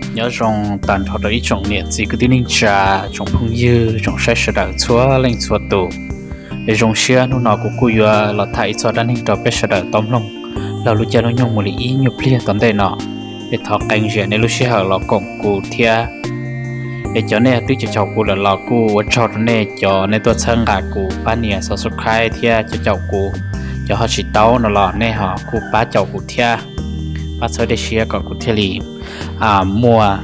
Nyob zoo tag nrho rau ib tsoom niam txiv kwv tij neej tsa, tsoom phooj ywg, tsoom saib sawv daws txhua leej txhua tus. Es zoo siab hnub no kuv kuj yuav los tham ib txoj dab neeg rau peb sawv daws tau mloog laug lub caij lub nyoog mus li ib nyuag pliag tom ntej no. Es thov qee zias nej lub sij hawm los koom kuv thiab. Es cov nej twb caum kuv lawm los kuj ua tsaug rau nej, cov nej tuaj txhawb nqa kuv pab nias subscribe thiab cov caum kuv, cov ho tsis tau no los nej ho kuj pab caum kuv thiab, pab txhawb dej siab kom kuv thiaj li muaj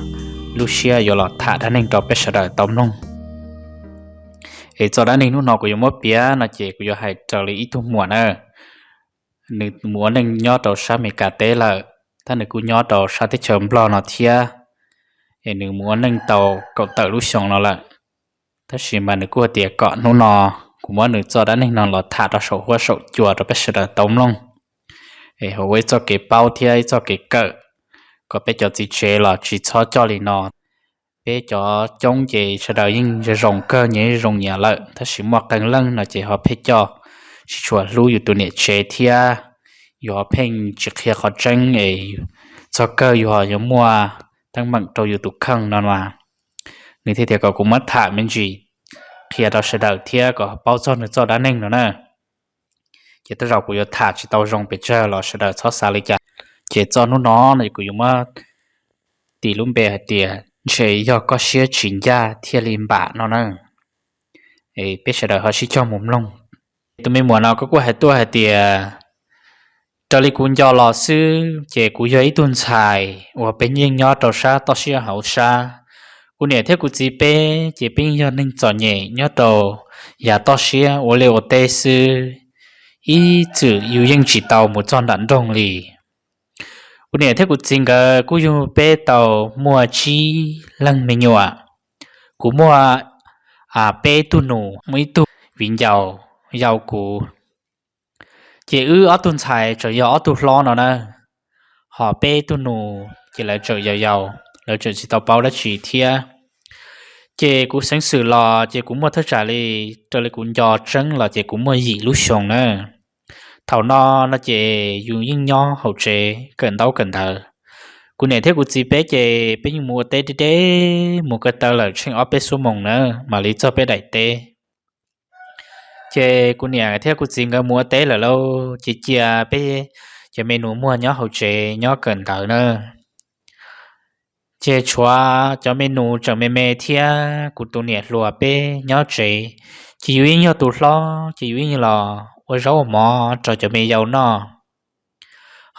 lub siab yuav los tham dab neeg rau peb sawv daws tau mloog. Es txoj dab neeg hnub no kuv yuav muab piav no ces kuv yuav hais raws li ib tug muam na. Nws mus ua neej nyob rau sab Amelikas teb lawm, tab nws kuj nyob rau sab teb chaws Nplog no thiab. Es nws mus ua neej tau kaum tawm lub xyoo no lawm, tab sis mas nws kuj hais tias kom hnub no kuv muab nws txoj dab neeg no los tham rau saum huab saum cua rau peb sawv daws tau mloog. Es ua ib txoj kev paub thiab ib txoj kev kawm, kom peb cov txiv tsev los tsis txhob coj li no. Peb cov coob ces sawv daws yeej zoo zoo kawg, nyias zoo nyias lawm, tab sis muaj qee leej no ces ho pheej coj tsis tshua hlub yus tus niam tsev thiab, yus ho pheej tsis qhia qhov tseeb es txog kawg yus ho yuav muaj teeb meem rau yus tus kheej no mas. Nws thiaj tias kom kuv muab tham me ntsis qhia rau sawv daws thiab kom paub txog nws txoj dab neeg no na. Ces tej zaum kuv yuav tham tsis tau zoo pes tsawg los sawv daws txhob xav li cas. Ces txoj hnub no no kuv yuav muab tis lub npe hais tias ntshe yog koj siab tsis ncaj thiaj li npam no na. Peb sawv daws ho sib cog mus mloog. Tus me muam no kuj hais tuaj hais tias raws li kuv nco los xwb ces kuv yog ib tug ntxhais uas peb yeej nyob rau sab toj siab hauv sab. Kuv niam thiab kuv txiv peb ces peb yeej yog neeg txom nyem nyob rau yav toj siab ua liaj ua teb xwb, ib txwm yus yeej tsis tau mus txog nram nroog li. Kuv niam thiab kuv txiv nkawd kuj yug peb tau muaj tsib leeg me nyuam. Kuv muaj peb tug nus, muaj ib tug viv ncaus yau kuv. Ces wb ob tug ntxhais tseem yog ob tug hlob no na, ho peb tug nus ces lawv tseem yau yau, lawv tseem tsis tau paub dab tsi thiab. Ces kuv xeev xwm los ces kuv muaj thawj tsam li, raws li kuv nco tseeb los ces kuv muaj yim lub xyoo na. Thaum no no ces yus yeej nyob hauv tsev kawm ntaub kawm ntawv. Kuv niam thiab kuv txiv peb ces peb yeej mus ua teb deb deb, mus ko taw lawm tsheej ob peb xuab moos na mam li txog peb daim teb. Ces kuv niam thiab kuv txiv nkawd mus ua teb lawm lauj, ces cia peb cov me nus muag nyob hauv tsev nyob kawm ntawv na. Ces tshuav cov me nus tseem me me thiab kuv tus niam hluas peb nyob tsev, ces yus yeej yog tus hlob ces yus yeej los ua zaub ua mov rau cov me yau noj.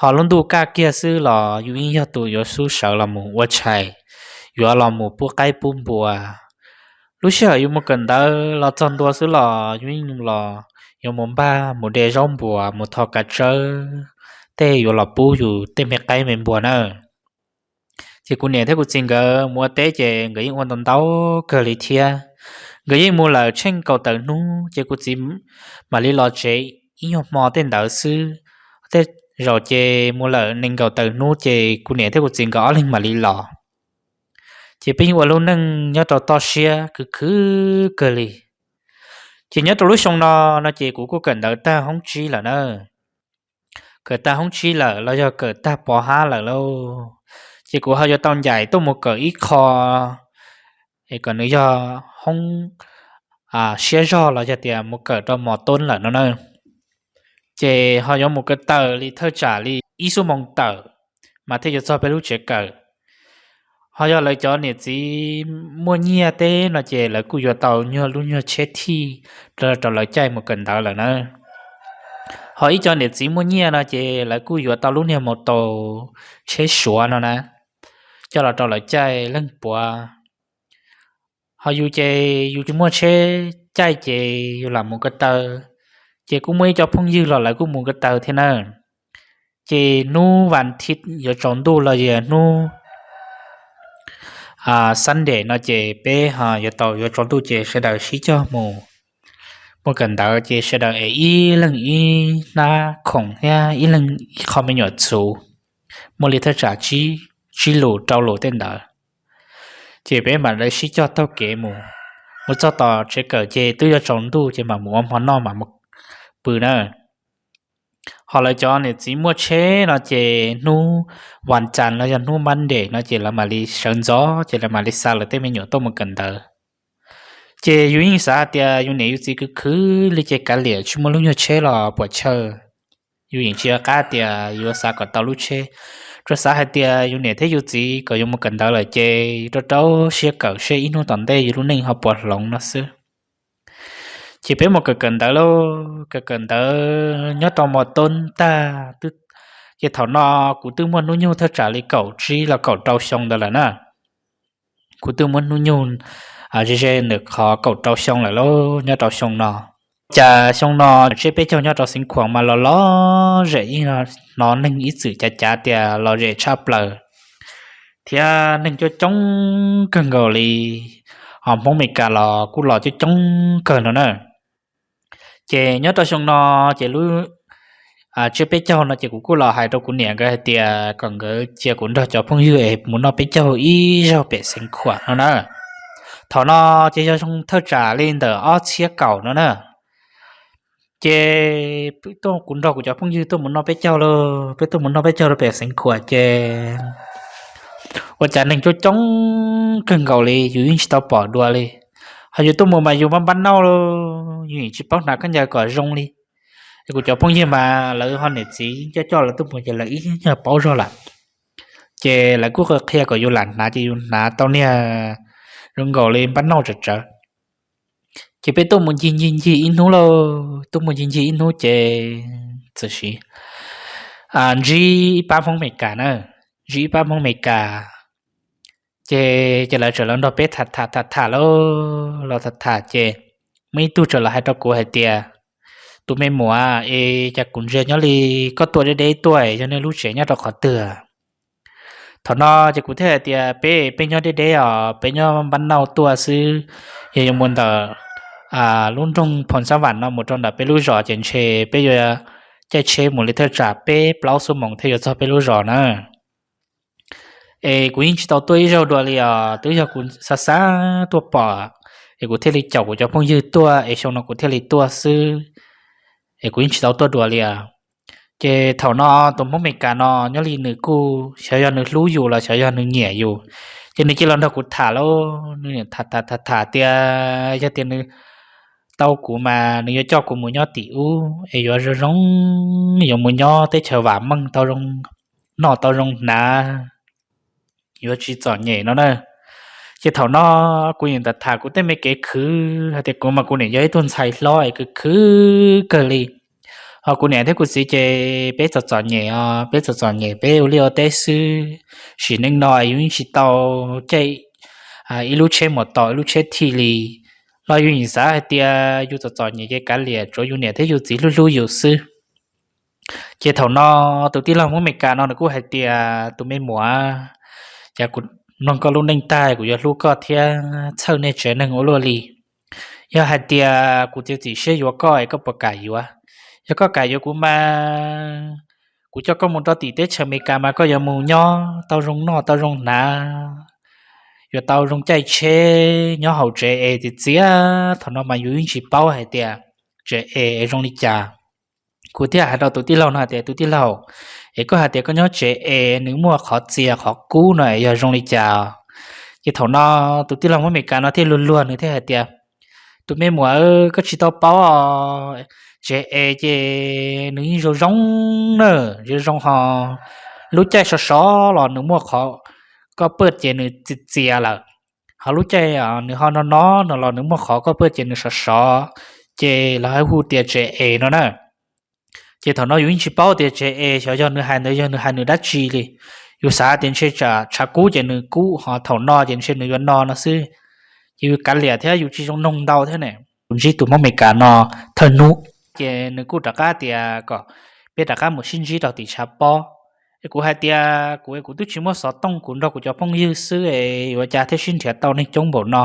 Ho lub ntuj kaj kiag xwb los yus yeej yog tus yuav xub sawv los mus ua tshais, yuav los mus pub qaib pub npua. Lub sij hawm yus mus kawm ntawv los txog ntua xwb los yus yeej los yuav mus npaj mus de zaub npuas mus tho kav tsawb tej yuav los pub yus tej me qaib me npua na. Ces kuv niam thiab kuv txiv nkawd mus ua teb ces nkawd yeej ua ntau ntau kawg li thiab. Nkawd yeej mus lawm tsheej kaum tawm hnub ces kuv txiv mam li los tsev ib nyuag hmo tej ntawd xwb. Tej zaum ces mus lawm nees nkaum tawm hnub ces kuv niam thiab kuv txiv nkawd ob leeg mam li los. Ces peb yeej ua lub neej nyob rau toj siab khwv khwv kawg li. Ces nyob rau lub xyoo no, no ces kuv kuj kawm ntawv tag hoob tsib lawm na. Kawm tag hoob tsib lawm los yog kawm tag pov hab lawm lauj, ces kuv ho yuav tau ncaim tuaj mus kawm ib qho es kom nws yog hoob siab zog los yog tias mus kawm rau mos toob lawm no na. Ces ho yuav mus ko taw li thawj tsam li ib xuab moos tawm mas thiaj yuav txog peb lub tsev kawm. Ho yog lawv cov niam txiv muaj nyiaj teb no ces lawv kuj yuav tau nyuag lub nyuag tsheb thij rau lawv caij mus kawm ntawv lawm na. Ho ib co niam txiv muaj nyiaj no ces lawv kuj yuav tau lub niag maus taus tsheb suav no na, coj los rau lawv caij leej puav. Ho yus ces yus tsis muaj tsheb caij ces yus lam mus ko taw, ces kuj muaj ib co phooj ywg los lawv kuj mus ko taw thiab na. Ces hnub vas thiv yuav tsaus ntuj los yog hnub Sunday no ces peb ho yuav tau yuav tsaus ntuj ces sawv daws sib cog mus, mus kawm ntawv ces sawv daws es ib leeg ib hnab khoom thiab ib leeg ib qho me nyuam txhuv, muaj li thawj tsam tsib lus rau lus tej ntawd. Ces peb mam li sib cog taug kev mus, mus txog tom tsev kawm ces twb yuav tsaus ntuj ces mam mus ua hmo noj mam mus pw na. Ho lawv cov niam txiv muaj tsheb no ces hnub vas cas los yog hnub Monday no ces lawv mam li sawv ntxov ces lawv mam li xa lawv tej me nyuam tuaj mus kawm ntawv. Ces yus yeej xav hais tias yus niam yus txiv khwv khwv li ces kav liam tsis muaj lub nyuag tsheb los puas chawj. Yus yeej tsis nco qab tias yuav xav kom tau lub tsheb, tsuas xav hais tias yus niam thiab yus txiv kom yus mus kawm ntawv lawm ces rau rau siab kawm seb ib hnub tom ntej yus lub neej ho puas hloov no xwb. Ces peb mus kawm kawm ntawv lauj, kawm kawm ntawv nyob rau mos tub tag, ces thaum no kuv twb muaj hnub nyoog thaj tsam li kaum tsib los kaum rau xyoo ntawd lawm na. Kuv twb muaj hnub nyoog ze ze ntawm qhov kaum rau xyoo lawm lauj, nyob rau xyoo no. Cas xyoo no tsiab peb caug nyob rau Xeev Khuam mas los lom zem, ib hnov neeg ib txwm cav cav tias lom zem tshaj plaws, thiab neeg coob coob kawg nkaus li, ho Hmoob Meskas los kuj los coob coob kawg no na. Ces nyob rau xyoo no ces lub tsiab peb caug no ces kuv kuj los hais rau kuv niam nkawd hais tias kom nkawd cia kuv nrog cov phooj ywg es mus noj peb caug ib zaug pem Xeev Khuam no na. Thaum no ces yog xyoo thawj tsam li ntawm ob txhiab kaum no na. Ces kuv nrog kuv cov phooj ywg tuaj mus noj peb caug lauj, peb tuaj mus noj peb caug rau pem Xeev Khuam ces ua cas neeg coob coob kawg nkaus li yus yeej tsis tau pom dua li. Ho yus tuaj mus mas yus npab npab nauj lauj, yus yeej tsis paub hnav khaub ncaws kom zoo li. Es kuv cov phooj ywg mas lawv ho niam txiv coj coj lawv tuaj mus ces lawv ib nyuag paub zog lawm. Ces lawv kuj qhia kom yus lam hnav ces yus hnav tau niag zoo nkaus li npab nauj tsawv tsawv. Ces peb tuaj mus ncig ncig ncig ib hnub lauj, tuaj mus ncig ncig ib hnub ces txawm sis ntsib ib pab Hmoob Meskas na, ntsib ib pab Hmoob Meskas. Ces ces lawv txawm los nrog peb tham tham tham tham lauj, los tham tham ces muaj ib tug txawm los hais rau kuv hais tias, tus me muam, es cas kuv ntsia nyob li koj tuaj deb deb tuaj, yog nej lub tsev nyob rau qhov twg? Thaum no ces kuv thiaj hais tias peb peb nyob deb deb os, peb nyob npab nauj tuaj xwb. Yog yuav mus ntawm lub nroog Phoo Xab Vam no mus rau ntawm peb lub zos ces ntshe peb yuav caij tsheb mus li thaj tsam peb plaub xuab moos thiaj yuav txog peb lub zos na. Es kuv yeej tsis tau tuaj ib zaug dua li os, twb yog kuv xav xav tuaj pom, es kuv thiaj li caum kuv cov phooj ywg tuaj es xyoo no kuv thiaj li tuaj xwb. Es kuv yeej tsis tau tuaj dua li os. Ces thaum no tus Hmoob Meskas no nyob li nws kuj xyov yog nws hlub yus los xyov yog nws nyiam yus, ces nws cia los nrog kuv tham lauj, nws tham tham tham tias yog tias nws tau kuv mas nws yuav coj kuv mus nyob tim ub es yuav zoo zoo, yuav mus nyob teb chaws vam meej tau zoo noj tau zoo hnav, yuav tsis txom nyem no na. Ces thaum no kuv yeej tham tham kuv tej me kev khwv hais tias kuv mas kuv niam yog ib tug ntxhais hlob es khwv khwv kawg li. Ho kuv niam thiab kuv txiv ces peb txom txom nyem os, peb txom txom nyem peb ua liaj ua teb xwb. Sim neej no yus yeej tsis tau caij ib lub tsheb mus tom ib lub tsheb thij li. Los yus yeej xav hais tias yus txom txom nyem ces kav liam, tsuav yus niam thiab yus txiv hlub hlub yus xwb. Ces thaum no tus tij laug Hmoob Meskas no nws kuj hais tias tus me muam, cas kuv mloog koj lub neej tag kuv yuav hlub koj thiab txhawj nej tsev neeg ua luaj li. Yog hais tias kuv txiav txim siab yuav koj es koj puas kam yuav? Yog koj kam yuav kuv mas kuv coj koj mus rau tim teb chaws Amelikas mas koj yuav mus nyob tau zoo noj tau zoo hnav, yuav tau zoo caij tsheb nyob hauv tsev es txiv txiav. Thaum no mas yus yeej tsis paub hais tias tsev es zoo li cas. Kuv thiaj hais rau tus tij laug no hais tias tus tij laug, es koj hais tias koj nyob tsev es nws muaj qhov txias qhov kub no es yog zoo li cas? Ces thaum no tus tij laug Hmoob Amelikas no thiaj luag luag nws thiaj hais tias, tus me muam, koj tsis tau paub, tsev es ces nws yeej zoo zoo na, zoo zoo ho lub caij sov sov los nws muaj qhov koj pawj ces nws txias txias lawm. Ho lub caij nws ho no no no los nws muaj qhov koj pawj ces nws sov sov, ces lawv hais hu tias tsev es no na. Ces thaum no yus yeej tsis paub tias tsev es xyov yog nws hais ntawd yog nws hais nws dab tsi li. Yus xav tias ntshe tshav kub ces nws kub, ho thaum no ces ntshe nws yuav no no xwb. Ces yus kav liam thiab yus tsis zoo noog ntau thiab ne. Kuv ntsib tus Hmoob Amelikas no thawj hnub, ces nws kuj rov qab tias kom peb rov qab mus sib ntsib rau tim tshav pob. Es kuv hais tias kuv kuv twb tsis muaj xov tooj, kuv nrog kuv cov phooj ywg xwb es ua cas thiaj sib nrhiav tau neeg coob npaum no.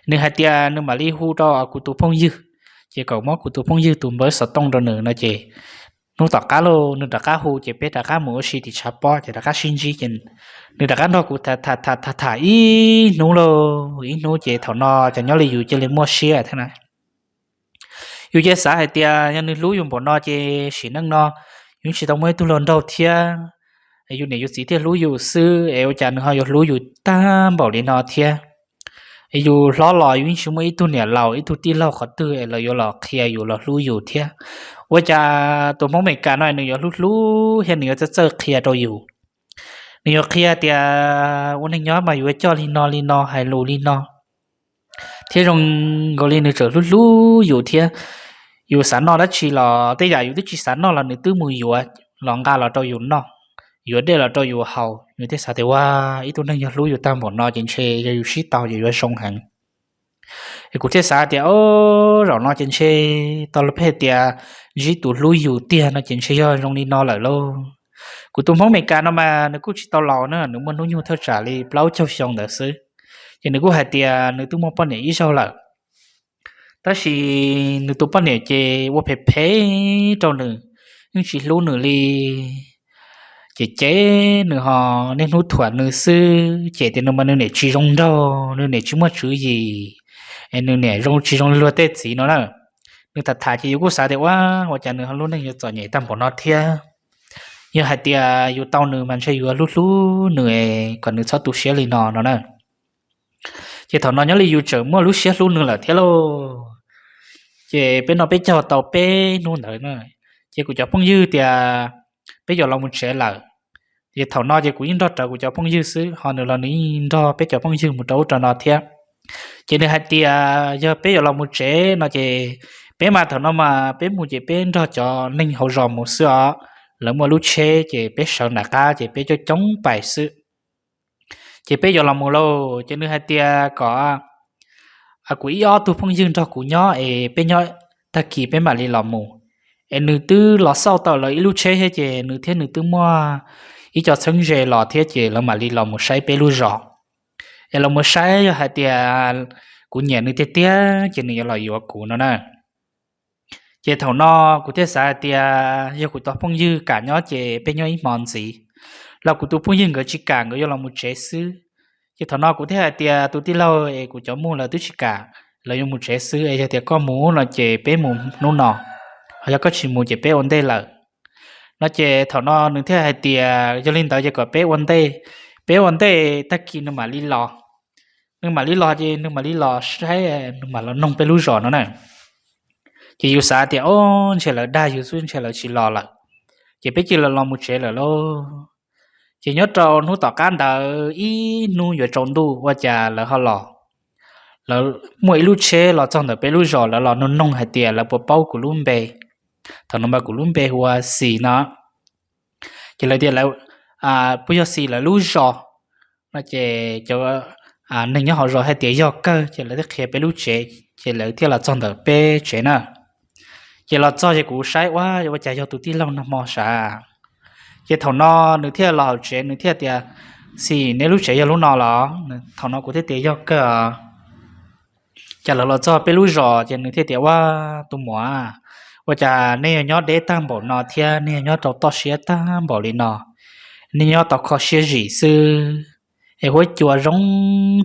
Nws hais tias nws mam li hu rau kuv tus phooj ywg, ces kom muab kuv tus phooj ywg tus npawb xov tooj rau nws no ces hnub tom qab lauj nws rov qab hu ces peb rov qab mus ua si tim tshav pob ces rov qab sib ntsib ces nws rov qab nrog kuv tham tham tham tham ib hnub lauj, ib hnub ces thaum no ces nyob li yus cia li muaj siab thiab na. Yus ces xav hais tias yog nws hlub yus npaum no ces sim neej no yus tsis tau muaj ib tug hluas nraug thiab, yus niam yus txiv thiaj hlub yus xwb es ua cas nws ho yuav hlub yus tag npaum li no thiab. Yus hlob los yus yeej tsis muaj ib tug niam laus ib tug tij laug qhov twg es lawv yuav los qhia yus los hlub yus thiab. Ua cas tus Hmoob Meskas no nws yuav hlub hlub thiab nws yuav txawj txawj qhia rau yus. Nws yuav qhia tias ua neej nyob mas yuav coj li no li no hais lus li no thiab zoo nkaus li nws tseem hlub hlub yus thiab. Yus xav noj dab tsi los tej yam yus twb tsis xav noj los nws twb mus yuav los nqa los rau yus noj, yuav dej los rau yus haus. Yus thiaj xav tias ua, ib tug neeg yog hlub yus tag npaum no ces ntshe yog yus sib tau ces yuav zoo heev. Es kuv thiaj xav tias o, zaum no ces ntshe tau lawv pheej tias ntsib tus hlub yus tiag no ces ntshe yog zoo li no lawm lauj. Kuv tus Hmoob Meskas no mas nws kuj tsis tau laus na, nws muaj hnub nyoog thawj tsam li plaub caug xyoo ntawd xwb. Ces nws kuj hais tias nws twb muaj poj niam ib zaug lawm, tab sis nws tus poj niam ces ua phem phem rau nws, yeej tsis hlub nws li. Ces ces nws ho niaj hnub thuam nws xwb, ces tias nws mas nws niam tsis zoo nraug, nws niam tsis muaj tswv yim, es nws niam zoo tsis zoo luag tej txiv no na. Nws tham tham ces yus kuj xav tias ua, ua cas nws ho lub neej yuav txom nyem tag npaum no thiab. Yog hais tias yus tau nws mas ntshe yus yuav hlub hlub nws kom nws txhob tu siab li no no na. Ces thaum no nyob li yus tseem muaj lub siab hlub nws lawm thiab lauj. Ces peb no peb caug tau peb hnub ntawd na, ces kuv cov phooj ywg tias peb yuav los mus tsev lawm. Ces thaum no ces kuv yeej nrog rawv kuv cov phooj ywg xwb, ho nws los nws yeej nrog peb cov phooj ywg mus rau ub rau no thiab. Ces nws hais tias yog peb yuav los mus tsev no ces peb mas thaum no mas peb mus ces peb nrog cov neeg hauv zos mus xwb os. Lawv muaj lub tsheb ces peb sawv nram qab ces peb coob coob pais xwb. Ces peb yuav los mus lauj, ces nws hais tias kom kuv ib ob tug phooj ywg nrog kuv nyob es peb nyob, tag kis peb mam li los mus. Es nws twb los xauj tau lawv ib lub tsheb thiab ces nws thiab nws twb muaj ib co txheeb ze los thiab ces lawv mam li los mus saib peb lub zos. Es los mus saib yog hais tias kuv nyiam nws tiag tiag ces nws yuav los yuav kuv no na. Ces thaum no kuv thiaj xav hais tias yog kuv tus phooj ywg kam nyob ces peb nyob ib hmo ntxiv, los kuv tus phooj ywg nkawd tsis kam nkawd yuav los mus tsev xwb. Ces thaum no kuv thiaj hais tias tus tij laug es kuv cov muj lawv twb tsis kam, lawv yuav mus tsev xwb es yog tias koj mus no ces peb mus hnub no, ho yog koj tsis mus ces peb ua ntej lawm no. Ces thaum no nws thiaj hais tias yog li ntawd ces kom peb ua ntej, peb ua ntej tag kis nws mam li los. Nws mam li los ces nws mam li los saib, nws mam los noog peb lub zos no na. Ces yus xav tias o, ntshe lawv dag yus xwb ntshe lawv tsis los lawm, ces peb cia li los mus tsev lawm lauj. Ces nyob rau hnub tom qab ntawd ib hnub yuav tsaus ntuj ua cas lawv ho los. Lawv muaj ib lub tsheb los txog ntawm peb lub zos, lawv los noog noog hais tias lawv puas paub kuv lub npe. Thaum no mas kuv lub npe hu ua Xis no. Ces lawv tias puas yog Xis lawv lub zos no, ces cov neeg nyob hauv zos hais tias yog kawg, ces lawv thiaj qhia peb lub tsev, ces lawv thiaj los txog ntawm peb tsev na. Ces los txog ces kuv saib ua, ua cas yog tus tij laug nag hmo sav. Ces thaum no nws thiaj los hauv tsev, nws thiaj tias, Xis, neb lub tsev yog lub no los? Thaum no kuv thiaj tias yog kawg. Ces lawv los txog peb lub zos ces nws thiaj tias, ua, tus muam, ua cas nej yog nyob deb tag npaum no thiab nej yog nyob rau toj siab tag npaum li no? Nej nyob tau kho siab zim xwb es huab cua zoo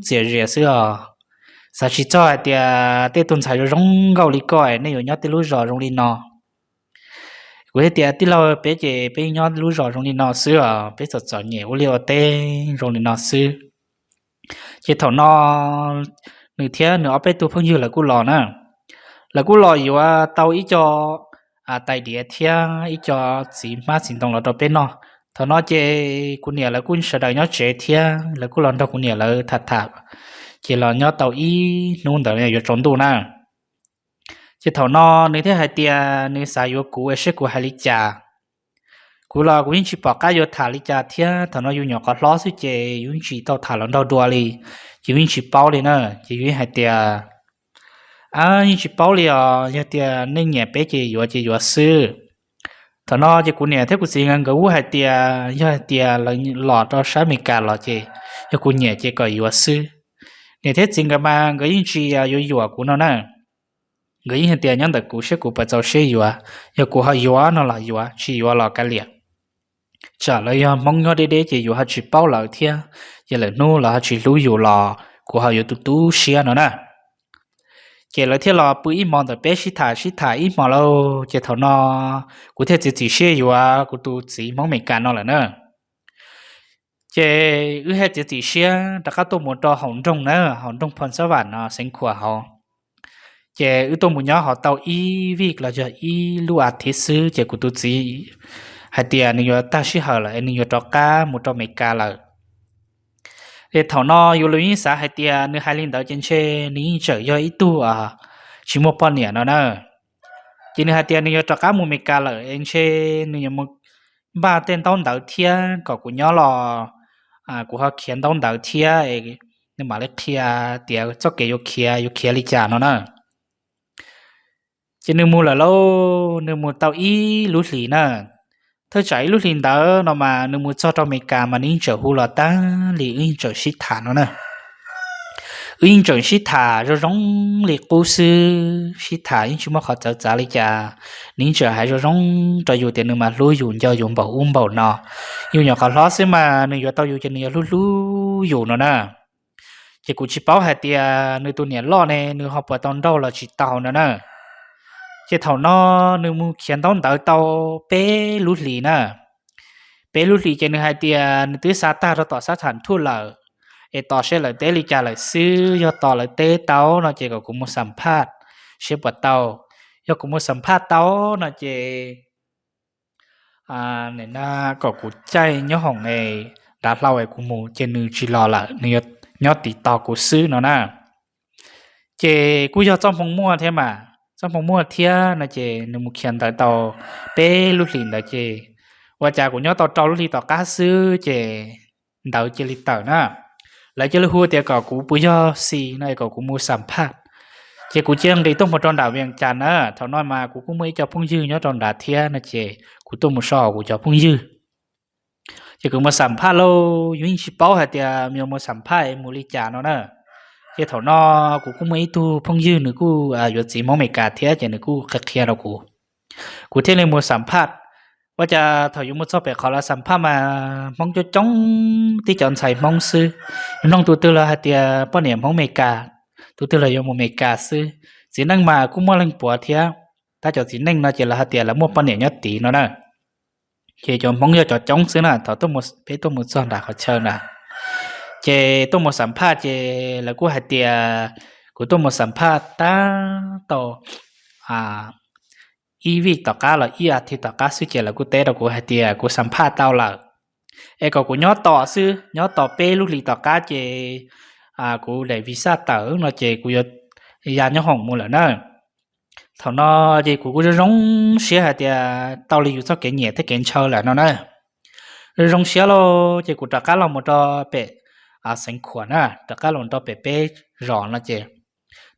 txias zias xwb os. Xav tsis txog hais tias tej tug ntxhais zoo zoo nkauj li koj nej yuav nyob tej lub zos zoo li no. Kuv thiaj tias, tij laug, peb ces peb nyob lub zos zoo li no xwb os, peb txom txom nyem ua liaj ua teb zoo li no xwb. Ces thaum no nws thiab nws ob peb tug phooj ywg lawv kuj los na. Lawv kuj los yuav tau ib co tais diav thiab ib co txiv hmab txiv ntoo los rau peb noj. Thaum no ces kuv niam lawv kuj sawv daws nyob tsev thiab lawv kuj los nrog kuv niam lawv tham tham, ces los nyob tau ib hnub ntawd yuav tsaus ntuj na. Ces thaum no nws thiaj hais tias nws xav yuav kuv es seb kuv hais li cas. Kuv los kuv yeej tsis pom qab yuav tham li cas thiab, thaum no yus nyuam qhuav hlob xwb ces yus yeej tsis tau tham los nraug dua li, ces yus yeej tsis paub li na. Ces yus yeej hais tias, yeej tsis paub li os, yog tias nej nyiam peb ces yuav ces yuav xwb. Thaum no ces kuv niam thiab kuv txiv nkawd kuj hais tias yog hais tias lawv los rau sab Amelikas los ces yog kuv nyiam ces kom yuav xwb. Niam thiab txiv nkawd mas nkawd yeej tsis yuav yuam kuv no na. Nkawd yeej hais tias nyob ntawm kuv seb kuv puas txaus siab yuav, yog kuv ho yuav no los yuav, tsis yuav los kav liam. Tsam lawv yog Hmoob nyob deb deb ces yus ho tsis paub lawv thiab, ces lawm hnub lawv ho tsis hlub yus los kuv ho yuav tu tu siab no na. Ces lawv thiaj los pw ib hmo ntawm peb sib tham sib tham ib hmo lauj, ces thaum no kuv thiaj txiav txim siab yuav kuv tus txiv Hmoob Amelikas no lawm na. Ces wb thiaj txiav txim siab rov qab tuaj mus rau hauv nroog na, hauv nroog Phoo Xab Vam no, xeev Khuam hauv. Ces wb tuaj mus nyob hauv tau ib vij los yog ib lub a thiv xwb, ces kuv tus txiv hais tias nws yuav tag sij hawm lawm es nws yuav rov qab mus rau Amelikas lawm. Es thaum no yus los yeej xav hais tias nws hais li ntawd ces ntshe nws yeej tseem yog ib tug tsis muaj poj niam no na. Ces nws hais tias nws yuav rov qab mus Amelikas lawm es ntshe nws yuav mus npaj tej ntaub ntawv thiab kom kuv nyob los kuv ho khiav ntaub ntawv thiab, nws mam li qhia tias txoj kev yuav khiav yuav khiav li cas no na. Ces nws mus lawm lauj, nws mus tau ib lub hlis na. Thawj tsam ib lub hlis ntawd no mas nws mus txog rau Amelikas mas nws yeej tseem hu los tag li, wb yeej tseem sib tham no na. Wb yeej tseem sib tham zoo zoo li qub xwb, sib tham yeej tsis muaj qhov txawv txav li cas. Nws yeej tseem hais zoo zoo rau yus tias nws mas hlub yus, nco yus npaum ub npaum no. Yus nyuam qhuav hlob xwb mas nws yuav tau yus ces nws yuav hlub hlub yus no na. Ces kuv tsis paub hais tias nws tus niam loj ne nws ho puas tau nrauj los tsis tau no na. Ces thaum no nws mus khiav ntaub ntawv tau peb lub hlis na. Peb lub hlis ces nws hais tias nws twb xa tag rau tom sab tham thuj lawm, es tos seb lawv teb li cas lawm xwb, yog tos lawv teb tau no ces kom kuv mus xam phaj seb puas tau. Yog kuv mus xam phaj tau no ces kom kuv caij nyob hoom es dav hlau es kuv mus, ces nws tsis los lawm, nws yuav nyob tiv tos kuv xwb no na. Ces kuj yog txoj hmoo muaj thiab mas, txoj hmoo muaj thiab no ces nws mus khiav ntawv tau peb lub hlis ntawd ces ua cas kuv nyob tau rau lub hli tom qab xwb ces ntawv cia li tawm na. Lawv cia li hu tias kom kuv puas yog xis no es kom kuv mus xam phaj. Ces kuv cia li nqis tuaj mus rau nram Vias Cas na, thaum no mas kuv kuj muaj ib co phooj ywg nyob rau nrad thiab no ces kuv tuaj mus so hauv kuv cov phooj ywg. Ces kuv mus xam phaj lauj, yus yeej tsis paub hais tias yuav mus xam phaj es mus li cas no na. Ces thaum no kuv kuj muaj ib tug phooj ywg nws kuj yuav txiv Hmoob Amelikas thiab ces nws kuj qhia qhia rau kuv. Kuv thiaj li mus xam phaj. Ua cas thaum yuav mus txog pem qhov lawv xam phaj mas Hmoob coob coob, tib cov ntxhais Hmoob xwb. Nug tus twg los hais tias poj niam Hmoob Amelikas, tus twg los yuav mus Amelikas xwb. Txiv neej mas kuj muaj leej puav thiab, tab cov txiv neej no ces lawv hais tias lawv muaj poj niam nyob tid no na. Ces cov Hmoob yog cov coob xwb na, thaum peb tuaj mus txog nram qhov chaw na. Ces tuaj mus xam phaj ces lawv kuj hais tias kuv tuaj mus xam phaj tab tau ib vij tom qab los ib a thiv tom qab xwb ces lawv kuj teb rau kuv hais tias kuv xam phaj tau lawm, es kom kuv nyob tos xwb, nyob tos peb lub hlis tom qab ces kuv daim visa tawm no ces kuv yuav ya nyob hoom mus lawm na. Thaum no ces kuv kuj zoo zoo siab hais tias tau li yus txoj kev nyiam thiab kev ntshaw lawm no na. Zoo zoo siab lauj, ces kuv rov qab los mus rau pem xeev Khuam na, rov qab los rau pem peb zos no ces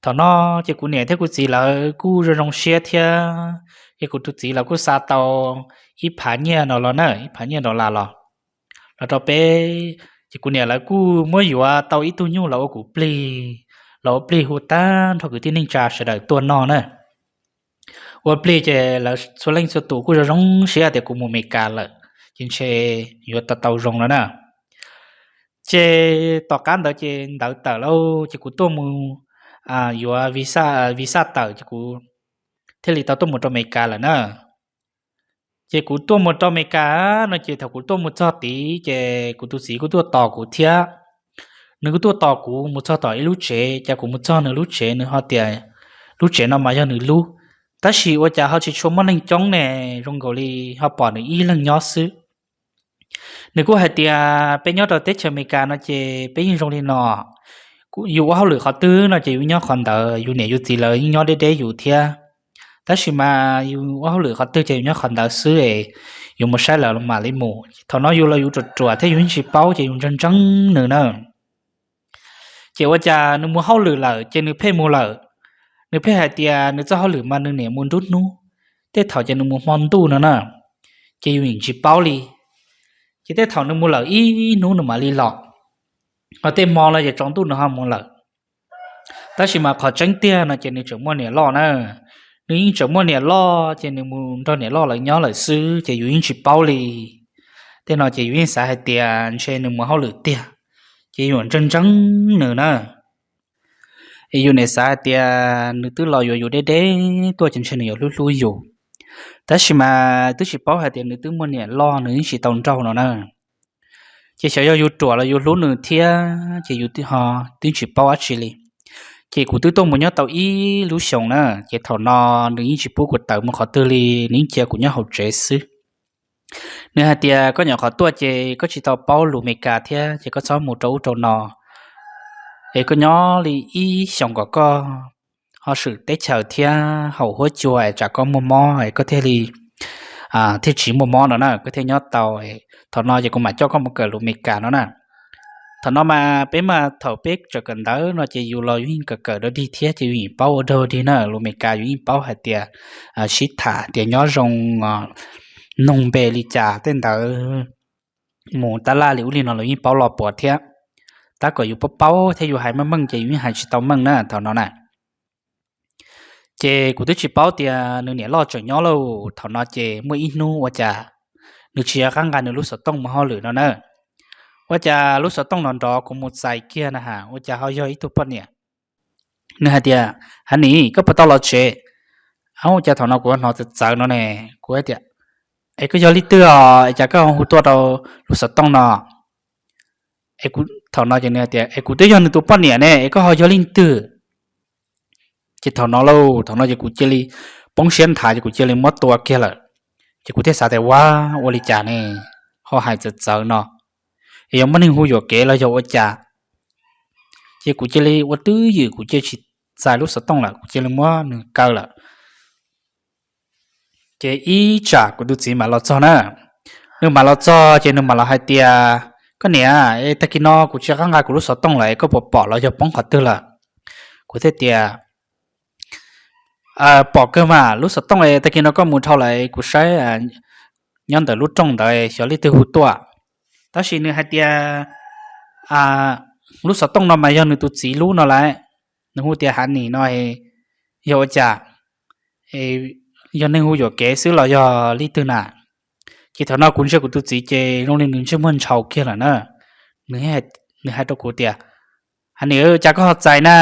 thaum no ces kuv niam thiab kuv txiv lawv kuj zoo zoo siab thiab, ces kuv tus txiv lawv kuj xa tau ib phav nyiaj no los na, ib phav nyiaj dollar los, los rau peb. Ces kuv niam lawv kuj muab yuav tau ib tug nyuj los ua kuv plig, los ua plig hu tag nrho kwv tij neej tsa sawv daws tuaj noj na. Ua plig ces lawv txhua leej txhua tus kuj zoo zoo siab tias kuv mus Amelikas lawm, ces ntshe yuav tau tau zoo no na. Ces tom qab ntawd ces ntawv tawm lauj, ces kuv tuaj mus yuav visa tawm ces kuv thiaj li tau tuaj mus rau Amelikas lawm na. Ces kuv tuaj mus rau Amelikas no ces thaum kuv tuaj mus txog tid ces kuv tus txiv kuj tuaj tos kuv thiab. Nws kuj tuaj tos kuv mus txog tom ib lub tsev, ces kuv mus txog nws lub tsev, nws ho tias lub tsev no mas yog nws lub, tab sis ua cas ho tsis tshua muaj neeg coob ne, zoo nkaus li ho pom nws ib leeg nyob xwb. Nws kuj hais tias peb nyob rau teb chaws Amelikas no ces peb yeej zoo li no, yus ua hauj lwm qhov twg no ces yus nyob qhov ntawd, yus niam yus txiv lawv yeej nyob deb deb yus thiab. Tab sis mas yus ua hauj lwm qhov twg ces yus nyob qhov ntawd xwb es yus mus saib lawv mam li mus. Thaum no yus los yus ruam ruam thiab yus yeej tsis paub ces yus ntseeg ntseeg nws na. Ces ua cas nws mus hauj lwm lawm ces nws pheej mus lawm, nws pheej hais tias nws txoj hauj lwm mas nws niaj mus nruab hnub, tej thaum ces nws mus hmo ntuj no na, ces yus yeej tsis paub li. Ces tej thaum nws mus lawm ib hnub nws mam li los, ho tej hmo los ces tsaus ntuj nws ho mus lawm. Tab sis mas qhov tseeb tiag no ces nws tseem muaj niam loj na, nws yeej tseem muaj niam loj ces nws mus nrog niam loj lawv nyob lawm xwb ces yus yeej tsis paub li. Tej no ces yus yeej xav hais tias ntshe nws mus hauj lwm tiag, ces yus ntseeg ntseeg nws na. Es yus niam xav hais tias nws twb los yuav yus deb deb tuaj ces ntshe nws yuav hlub hlub yus. Tab sis mas twb tsis paub hais tias nws twb muaj niam loj, nws yeej tsis tau nraug no na. Ces xyov yog yus ruam los yus hlub nws thiab ces yus twb tsis paub dab tsi li. Ces kuv twb tuaj mus nyob tau ib lub xyoos na, ces thaum no nws yeej tsis pub kuv tawm mus qhov twg li, nws yeej cia kuv nyob hauv tsev xwb. Nws hais tias koj nyuam qhuav tuaj ces koj tsis tau paub lus Amelikas thiab ces koj txhob mus rau ub rau no, es koj nyob li ib xyoos kom koj ho swm teb chaws thiab haum huab cua es tsam koj muaj mob es koj thiaj li thiaj tsis muaj mob no na, koj thiaj nyob tau. Thaum no ces kuv mam coj koj mus kawm lus Amelikas no na. Thaum no mas peb mas thaum peb tseem kawm ntawv no ces yus los yus yeej kawm kawm dog dig thiab ces yus yeej paub ua dog dig na, lus Amelikas yus yeej paub hais tias sib tham tias nyob zoo, noog npe li cas tej ntawd, mus tab laj li ub li no los yeej paub los puas thiab. Tab kom yus paub paub thiab yus hais meej meej ces yus yeej hais tsis tau meej na thaum no na. Ces kuv twb tsis paub tias nws niam loj tseem nyob lauj. Thaum no ces muaj ib hnub ua cas nws tsis nco qab nqa nws lub xov tooj mus hauj lwm no na. Ua cas lub xov tooj no nrov kuv mus txais kiag na has ua cas ho yog ib tug poj niam. Nws hais tias, Hav nim, koj puas tau los tsev? Ua cas thaum no kuv hnov txawv txawv no ne, kuv tias, Es koj yog leej twg os es cas koj ho hu tuaj rau lub xov tooj no? Thaum no ces nws tias, Es kuv twb yog nws tus poj niam ne es koj ho yog leej twg? Ces thaum no lauj, thaum no ces kuv cia li poob siab nthav ces kuv cia li muab tua kiag lawm. Ces kuv thiaj xav tias, Ua, ua li cas ne, ho hais txawv txawv no, es yog muaj neeg hu yuam kev los yog ua cas? Ces kuv cia li ua twj ywm, kuv cia li tsis txais lub xov tooj lawm, kuv cia li muab nws kaw lawm. Ces ib tsam kuv tus txiv mam los txog na. Nws mam los txog ces nws mam los hais tias, Koj niam, tag kis no kuv tsis nco qab nqa kuv lub xov tooj lawm, koj puas pom los yog poob qhov twg lawm? Kuv thiaj tias, Pom kawg mas, lub xov tooj tag kis no koj mus dhau lawm, kuv saib nyob ntawm lub rooj ntawd xyov leej twg hu tuaj. Tab sis nws hais tias lub xov tooj no mas yog nws tus txiv lub no lawm, nws hu tias Hav nim no, yog ua cas, yog neeg hu yuam kev xwb los yog leej twg na? Ces thaum no kuv ntsia kuv tus txiv ces zoo li nws ntsej muag ntshaus kiag lawm na. Nws hais rau kuv tias, Hav nim, cas koj ho txais na,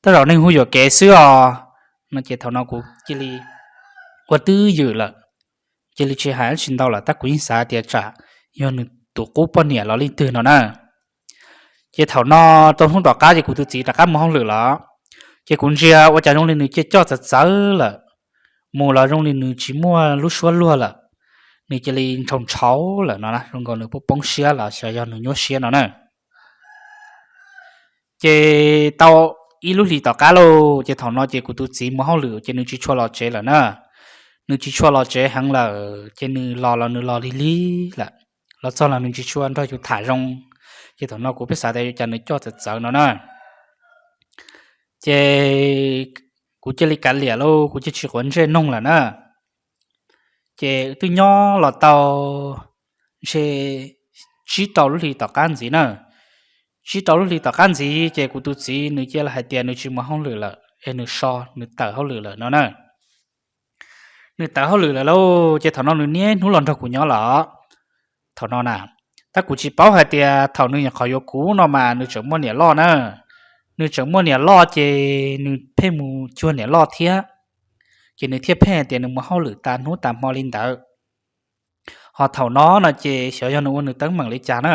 tej zaum neeg hu yuam kev xwb os, no ces thaum no kuv cia li ua twj ywm lawm, cia li tsis hais dab tsi ntau lawm, tab kuv yeej xav tias tsam yog nws tus qub poj niam los leej twg no na. Ces thaum no rau hnub tom qab ces kuv tus txiv rov qab mus hauj lwm lawm, ces kuv ntsia ua cas zoo li nws cia coj txawv txawv lawm, mus los zoo li nws tsis muaj lub suab luag lawm, nws cia li ntshaus ntshaus lawm no, zoo nkaus nws poob poob siab los xyov yog nws nyuaj siab no na. Ces tau ib lub hlis tom qab lauj, ces thaum no ces kuv tus txiv mus hauj lwm ces nws tsis tshua los tsev lawm na. Nws tsis tshua los tsev heev lawm ces nws los los nws los lig lig lawm, los txog los nws tsis tshua nrog yus tham zoo. Ces thaum no kuv pheej xav tias ua cas nws coj txawv txawv no na. Ces kuv cia li kav liam lauj, kuv cia tsis quav ntsej noog lawm na. Ces twb nyob los tau ntshe tsib rau lub hlis tom qab ntxiv na. Tsib rau lub hlis tom qab ntxiv ces kuv tus txiv nws cia li hais tias nws tsis mus hauj lwm lawm es nws so nws tawm hauj lwm lawm no na. Nws tawm hauj lwm lawm lauj, ces thaum no nws niaj hnub los nrog kuv nyob lawm. Thaum no na, tab kuv tsis paub hais tias thaum nws nyuam qhuav yuav kuv no mas nws tseem muaj niam loj na. Nws tseem muaj niam loj ces nws pheej mus cuag niam loj thiab, ces nws thiaj pheej hais tias nws mus hauj lwm tas hnub tas hmo li ntawd. Ho thaum no no ces xyov yog nws ua nws teeb meem li cas na,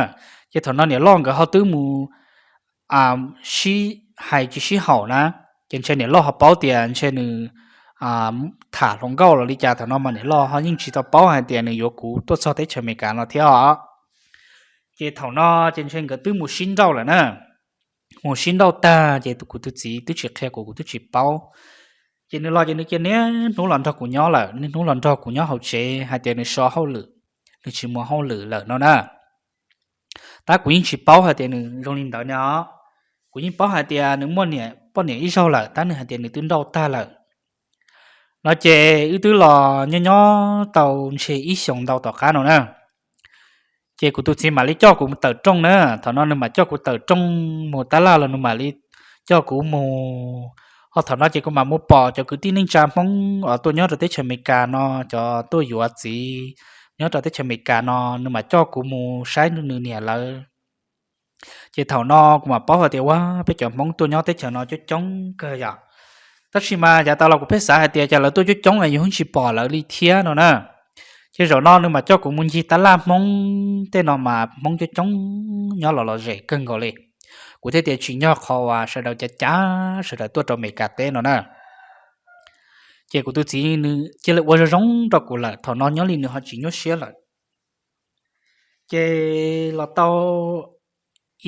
ces thaum no niam loj nkawd ho twb mus sib hais tsis sib haum na, ces ntshe niam loj ho paub tias ntshe nws tham hluas nkauj los li cas, thaum no mas niam loj ho yeej tsis tau paub hais tias nws yuav kuv tuaj txog teb chaws Amelikas no thiab os. Ces thaum no ces ntshe nkawd twb mus sib nrauj lawm na. Mus sib nrauj tag ces kuv tus txiv twb tsis qhia kuv, kuv twb tsis paub. Ces nws los ces nws cia niaj hnub los nrog kuv nyob lawm, niaj hnub los nrog kuv nyob hauv tsev hais tias nws so hauj lwm, nws tsis mus hauj lwm lawm no na. Tab kuv yeej tsis paub hais tias nws zoo li ntawd no. Kuv yeej paub hais tias nws muaj poj niam ib zaug lawm, tab nws hais tias nws twb nrauj tag lawm no. Ces wb twb los nyob nyob tau ntshe ib xyoos ntau tom qab no na. Ces kuv tus txiv mam li coj kuv mus tawm rooj na, thaum no nws mam coj kuv tawm rooj mus tab laj los nws mam li coj kuv mus. Ho thaum no ces kuv mam mus pom cov kwv tij neej tsa Hmoob uas tuaj nyob rau teb chaws Amelikas no, cov tuaj yuav txiv nyob rau teb chaws Amelikas no, nws mam coj kuv mus saib nws niam lawv. Ces thaum no kuv mam paub hais tias ua peb cov Hmoob tuaj nyob teb chaws no coob coob kawg yom. Tab sis mas yav tas los kuv pheej xav hais tias cas lawv tuaj coob coob es yus yeej tsis pom lawv li thiab no na. Ces zaum no nws mam coj kuv mus ncig tab laj Hmoob tej no mas Hmoob coob coob nyob los los zem kawg nkaus li. Kuv thiaj tias tsim nyog qhov uas sawv daws cav cav sawv daws tuaj rau Amelikas teb no na. Ces kuv tus txiv nws cia li ua zoo zoo rau kuv lawm, thaum no nyob li nws ho tsis nyuaj siab lawm. Ces los tau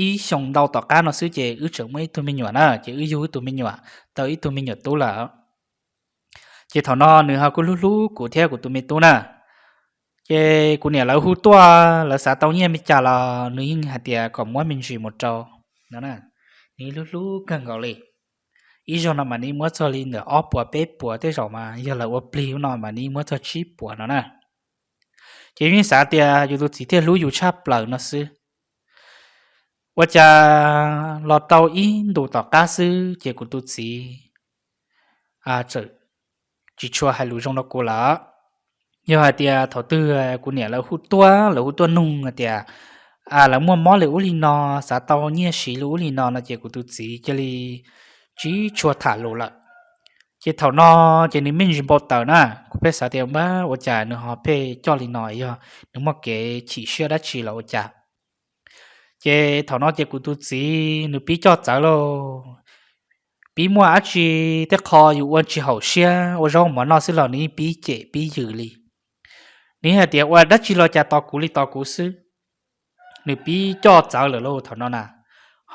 ib xyoos ntau tom qab no xwb ces wb tseem muaj ib tug me nyuam na, ces wb yug ib tug me nyuam, tau ib tug me nyuam tub lawm. Ces thaum no nws ho kuj hlub hlub kuv thiab kuv tus me tub na. Ces kuv niam lawv hu tuaj, lawv xav tau nyiaj me cas los nws yeej hais tias kom muab me ntsis mus rau no. Nws hlub hlub kawg nkaus li. Ib zaug no mas nws muab txog li ntawm ob puas peb puas, tej zaum mas yog lawv ua plig no mas nws muab txog tsib puas no na. Ces yus yeej xav tias yus tus txiv thiaj hlub yus tshaj plaws no xwb. Ua cas los tau ib ntus tom qab xwb ces kuv tus txiv txawm tsis tshua hais lus zoo rau kuv lawm. Yog hais tias thaum twg kuv niam lawv hu tuaj, lawv hu tuaj nug hais tias lawv muaj mob li ub li no, xav tau nyiaj siv li ub li no no ces kuv tus txiv cia li tsis tshua tham lus lawm. Ces thaum no ces nws me ntsis npau taws na, kuv pheej xav tias npab ua cas nws ho pheej coj li no, yog nws muaj kev chim siab dab tsi los ua cas. Ces thaum no ces kuv tus txiv nws pib coj txawv lauj. Pib muaj dab tsi, tej qho yus ua tsis haum siab ua zaub mov noj xwb los nws yeej pib cem pib yws li. Nws hais tias ua dab tsi los cas tos kuv li tos kuv xwb. Nws pib coj txawv lawm lauj thaum no na.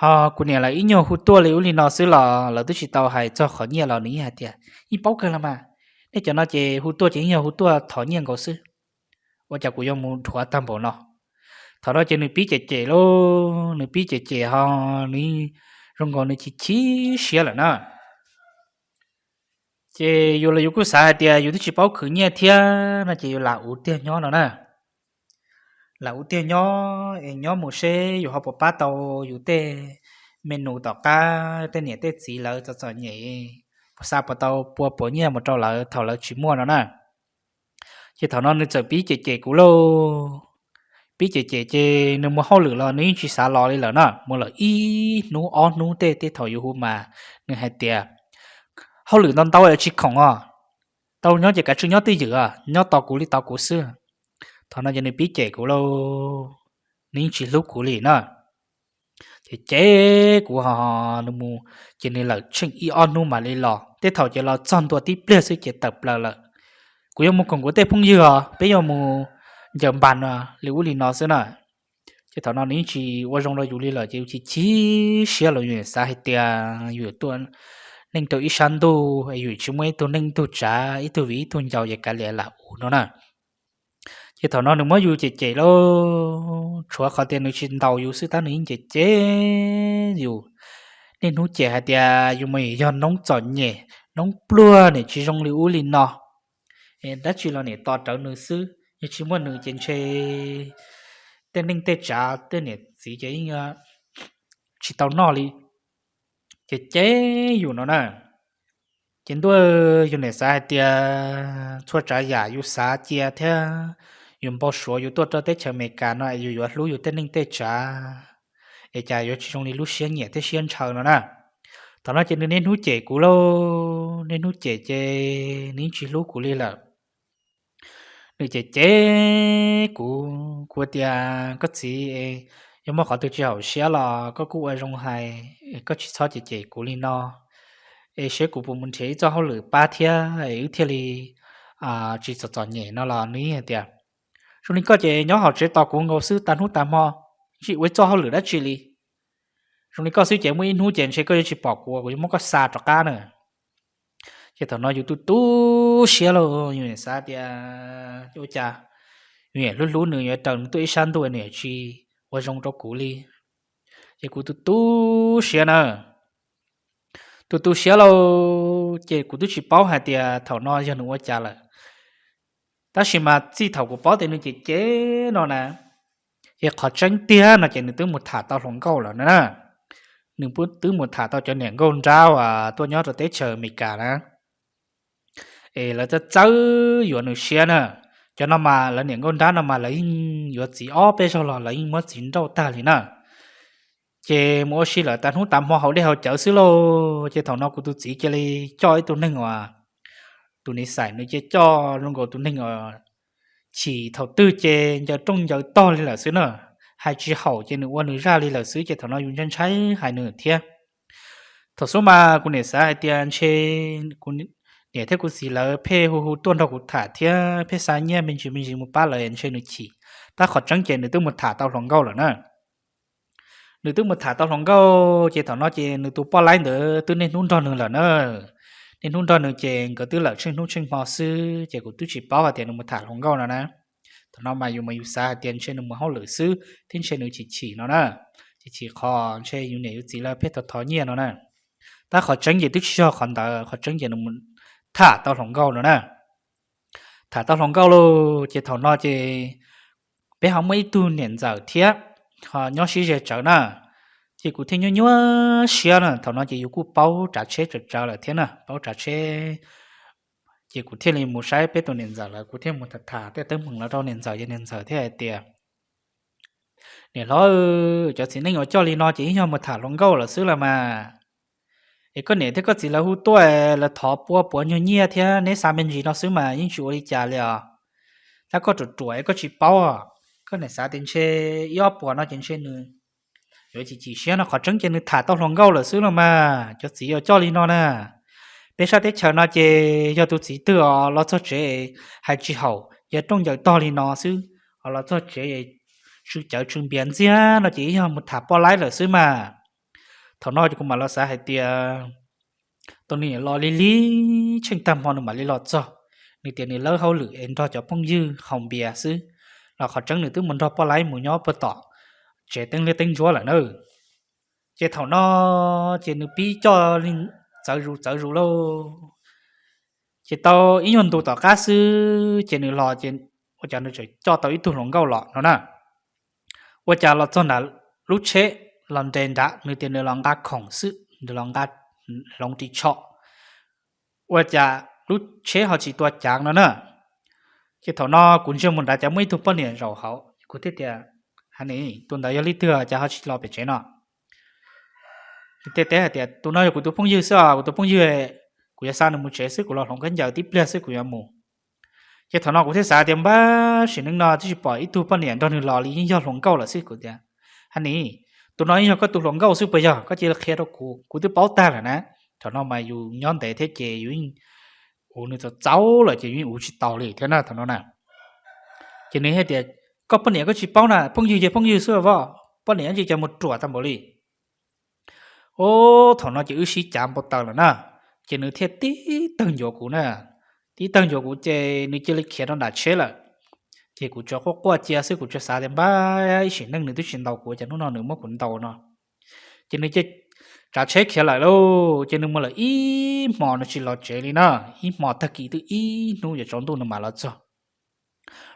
Ho kuv niam lawv ib nyuag hu tuaj li ub li no xwb los lawv twb tsis tau hais txog qhov nyiaj los nws yeej hais tias yeej paub kawg los mas, nej cov no ces hu tuaj ces yeej yog hu tuaj thov nyiaj nkaus xwb. Ua cas kuv yuav mus dhuav tag npaum no. Thaum no ces nws pib cem cem lauj, nws pib cem cem ho nws zoo nkaus nws chim chim siab lawm na. Ces yus los yus kuj xav hais tias yus twb tsis paub khwv nyiaj thiab no ces yus lam ua tiag nyob no na. Lam ua tiag nyob es nyob mus seb yus ho puas pab tau yus tej me nus tom qab, tej niam tej txiv lawv txom txom nyem, puas xa puas tau pua puas nyiaj mus rau lawv thaum lawv tsis muaj no na. Ces thaum no nws txawm pib cem cem kuv lauj. Pib cem cem ces nws mus hauj lwm los nws yeej tsis xav los li lawm na, mus lawm ib hnub ob hnub tej tej thaum yus hu mas nws hais tias hauj lwm ntau ntau es tsis khoom os, tau nyob ces kav tsij nyob twj ywm, nyob tos kuv li tos kuv xwb. Thaum no ces nws pib cem kuv lauj, nws yeej tsis hlub kuv li na. Ces cem kuv ho nws mus, ces nws lawm tsheej ib ob hnub mam li los, tej thaum ces los txog ntua tib pliag xwb ces tawm plaws lawm. Kuv yuav mus koom kuv tej phooj ywg os, peb yuav mus ncaws npas no li ub li no xwb na. Ces thaum no nws yeej tsis ua zoo rau yus li lawm ces yus chim chim siab los yus xav hais tias yus tuaj neej rau ib sab ntuj es yus tsis muaj ib tug neej ib tug tsav ib tug viv ib tug ncaus ces kav liam lam ua no na. Ces thaum no nws muab yus cem cem lauj, tshuav qhov tias nws tsis ntaus yus xwb tab nws yeej cem cem yus. Niaj hnub cem hais tias yus mas yog noob txom nyem, noob pluag, niam tsis zoo li ub li no, dab tsi los niam tos rawv nws xwb, yog tsis muaj nws ces ntshe tej neej tej tsav tej niam txiv ces yeej tsis tau noj li. Ces cem yus no na. Ces ntuj, yus niam xav hais tias txhua tsav yam yus xav cia thiab yus npau suav yus tuaj rau teb chaws Amelikas no es yus yuav hlub yus tej neej tej tsav, es cas yuav tsis zoo li lub siab nyiam thiab siab ntshaw no na. Thaum no ces nws niaj hnub cem kuv lauj, niaj hnub cem ces nws yeej tsis hlub kuv li lawm. Nws cem cem kuv, kuv tias koj txiv, yog muaj qhov twg tsis haum siab los koj kuj ua zoo hais, koj tsis txhob cem cem kuv li no, es seb kuv puas mus nrhiav ib txoj hauj lwm pab thiab es wb thiaj li tsis txom txom nyem no los nws hais tias zoo li koj ces nyob hauv tsev tos kuv nkaus xwb tag hnub tag hmo, tsis ua ib txoj hauj lwm dab tsi li. Zoo li koj xwb ces muaj ib hnub ces ntshe koj yuav tsis pom kuv, kuv yuav muab koj xa rov qab na. Ces thaum no yus tu tu siab lauj, yus xav tias ua cas yus niam hlub hlub nws yuav raws nws tuaj ib sab ntuj nws tsis ua zoo rau kuv li. Ces kuv tu tu siab na. Tu tu siab lauj, ces kuv twb tsis paub hais tias thaum no yog nws ua cas lawm. Tab sis mas txij thaum kuv paub tias nws cem cem no na, ces qhov tseeb tiag no ces nws twb mus tham tau hluas nkauj lawm na. Nws twb mus tham tau cov niam nkauj nrab uas tuaj nyob rau teb chaws Amelikas na. Es lawv txawj txawj yuav nws siab na. Cov no mas lawv niam nkauj nrab no mas lawv yeej yuav txiv ob peb zaug los lawv yeej muab txiv nrauj tag li na. Ces mus ua si lawm tas hnub tas hmo haus dej haus cawv xwb lauj. Ces thaum no kuv tus txiv cia li coj ib tug neeg uas, tus niam xais nws cia coj zoo nkaus tus neeg uas chim thaum twg ces ncaws rooj ncaws tog li lawm xwb na, hais tsis haum ces nws ua nws zaj li lawm xwb. Ces thaum no yus ntshai ntshai hais nws thiab. Thaum xub mas kuv niam xav hais tias ntshe kuv niam thiab kuv txiv lawv pheej hu hu tuaj nrog kuv tham thiab pheej xa nyiaj me ntsis me ntsis mus pab lawv ntshe nws chim, tab qhov tseeb ces nws twb mus tham tau hluas nkauj lawm na. Nws twb mus tham tau hluas nkauj ces thaum no ces nws tus poj laib ntawd twb niaj hnub nrog nws lawm na. Niaj hnub nrog nws ces nkawd twb lawm tsheej hnub tsheej hmo xwb ces kuv twb tsis paub hais tias nws mus tham hluas nkauj no na. Thaum no mas yus mas yus xav hais tias ntshe nws mus hauj lwm xwb thiab ntshe nws chim chim no na, chim chim qhov ntshe yus niam yus txiv lawv pheej thov thov nyiaj no na. Tab qhov tseeb ces twb tsis yog qhov ntawd, qhov tseeb ces nws mus tham tau hluas nkauj no na. Tham tau hluas nkauj lauj ces thaum no ces peb ho muaj ib tug niam ntxawm thiab, ho nyob sib ze tsawv na. Ces kuv thiaj nyuaj nyuaj siab na, thaum no ces yus kuj paub tsav tsheb tsawv tsawv lawm thiab na, paub tsav tsheb. Ces kuv thiaj li mus saib peb tus niam ntxawm lawv, kuv thiaj mus tham tham tej teeb meem los rau niam ntxawm, ces niam ntxawm thiaj hais tias, Niam hlob, cov txiv neej uas coj li no ces ib yog mus tham hluas nkauj lawm xwb los mas. Es koj niam thiab koj txiv lawv hu tuaj, lawv thov pua puav nyuag nyiaj thiab neb xa me ntsis no xwb mas yeej tsis ua li cas li os. Tab koj ruam ruam es koj tsis paub, koj niam xav tias ntshe ib ob puas no ces ntshe nws yuav chim chim siab no, qhov tseeb ces nws tham tau hluas nkauj lawm xwb los mas. Cov txiv uas coj li no na, peb sab teb chaws no ces yog tus txiv twg os los txog tsev hais tsis haum, ncaws rooj ncaws tog li no xwb, ho los txog tsev tsw cawv tsw npias ntxiag no ces ib yog mus tham poj laib lawm xwb mas. Thaum no ces kuv mam los xav hais tias tus niam los li li tsheej tag hmo nws mam li los txog. Nws tias nws lawb hauj lwm es nrog cov phooj ywg haus npias xwb, los qhov tseeb nws twb mus nrog poj laib mus nyob puag tom tsev teeb liab teeb ntsuab lawm na. Ces thaum no ces nws pib coj li txawv zus txawv zus lauj. Ces tau ib nyuag ntu tom qab xwb ces nws los ces ua cas nws tseem coj tau ib tug hluas nkauj los no na. Ua cas los txog nram lub tsheb los nres nrad, nws tias nws los nqa khoom xwb, nws los nqa hloov ris tsho. Ua cas lub tsheb ho tsis tua cav no na. Ces thaum no kuv ntsia mus nrad cas muaj ib tug poj niam zaum hauv, kuv thiaj tias, Ha ni, tus ntawd yog leej twg cas ho tsis los pem tsev no? Nws thiaj teb hais tias, Tus no yog kuv tus phooj ywg xwb os, kuv tus phooj ywg, kuv yuav xa nws mus tsev xwb, kuv los hloov khaub ncaws tib pliag xwb kuv yuav mus. Ces thaum no kuv thiaj xav tias npab sim neej no twb tsis pom ib tug poj niam nrog nws los li, yeej yog hluas nkauj lawm xwb. Kuv tias, Ha ni, tus no yeej yog koj tus hluas nkauj xwb puas yog? Koj cia li qhia rau kuv, kuv twb paub tag lawm na. Thaum no mas yus nyob ntev thiab ces yus yeej, uv, nws txaus txaus lawm ces yus yeej uv tsis tau li thiab na thaum no na. Ces nws hais tias, Koj poj niam koj tsis paub na, phooj ywg ces phooj ywg xwb os, poj niam ntsis cas mus ruam tag npaum li. Ub, thaum no ces wb sib cav npau taws lawm na, ces nws thiaj tib tawg ncuav kuv na. Tib tawg ncuav kuv ces nws cia li khiav rau nram tsheb lawm. Ces kuv tsuas quaj quaj cia xwb, kuv tsuas xav tias npab ib sim neej nws twb tsis ntaus kuv, cas hnub no nws muab kuv ntaus no. Ces nws cia tsav tsheb khiav lawm lauj, ces nws mus lawm ib hmo nws tsis los tsev li na. Ib hmo tag kis twb ib hnub yuav tsaus ntuj nws mam los txog.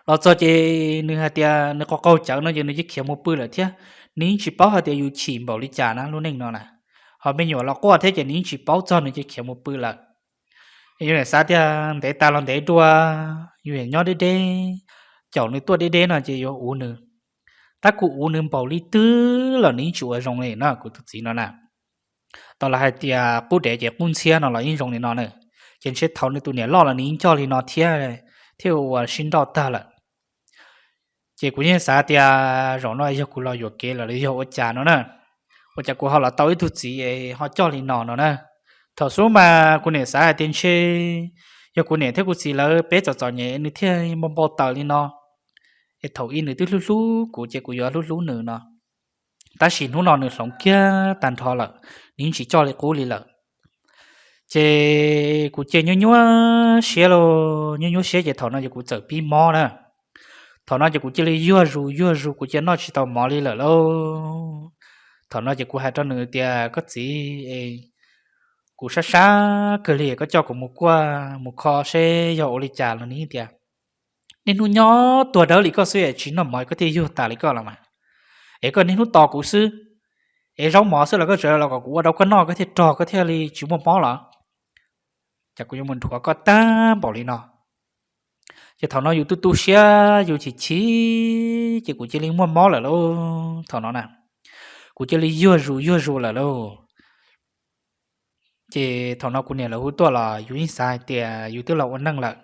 Los txog ces nws hais tias nws qaug qaug cawv no ces nws cia khiav mus pw lawm thiab. Nws yeej tsis paub hais tias yus chim npaum li cas na lub neej no na. Ho me nyuam los quaj thiab ces nws yeej tsis paub txog, nws cia khiav mus pw lawm. Yus niam xav tias ntev tas los ntev dua, yus niam nyob deb deb, caum nws tuaj deb deb no ces yuav uv nws. Tab kuv uv nws npaum li twg los nws yeej tsis ua zoo li na, kuv tus txiv no na. Tau lawv hais tias qub dev ces qub ntxhiab no los yeej zoo li no na. Ces ntshe thaum nws tus niam loj los nws yeej coj li no thiab, thiaj ua sib nrauj tag lawm. Ces kuv yeej xav tias zaum no yog kuv los yuam kev lawm los yog ua cas no na, ua cas kuv ho los tau ib tug txiv ho coj li no no na. Thaum xub mas kuv niam xav hais tias ntshe yog kuv niam thiab kuv txiv lawv peb txom txom nyem nws thiaj npau npau taws li no, es thaum ub nws twb hlub hlub kuv ces kuv yuav hlub hlub nws no. Tab sis hnub no nws hloov kiag tag nrho lawm, nws yeej tsis coj li qub li lawm. Ces kuv cia nyuaj nyuaj siab lauj, nyuaj nyuaj siab ces thaum no ces kuv txawm pib mob na. Thaum no ces kuv cia li yuag zus yuag zus, kuv cia noj tsis tau mov li lawm lauj. Thaum no ces kuv hais rau nws tias, Koj txiv, kuv sab sab kawg li, koj coj kuv mus kuaj mus kho seb yog ua li cas los. Nws tias, Niaj hnub nyob tuag dawb li koj xwb es tsis noj mov koj thiaj yuag tas li koj los mas. Es koj niaj hnub tos kuv xwb, es zaub mov xwb los koj tseem los kom kuv ua rau koj noj koj thiaj rog koj thiaj li tsis muaj mob los? Cas kuv yuav mus nrhuav koj tag npaum li no? Ces thaum no yus tu tu siab yus chim chim ces kuv cia li muaj mob lawm lauj thaum no na. kuv cia li yuag zus yuag zus lawm lauj. Ces thaum no kuv niam lawv hu tuaj los yus yeej xav hais tias yus twb los ua neej lawm,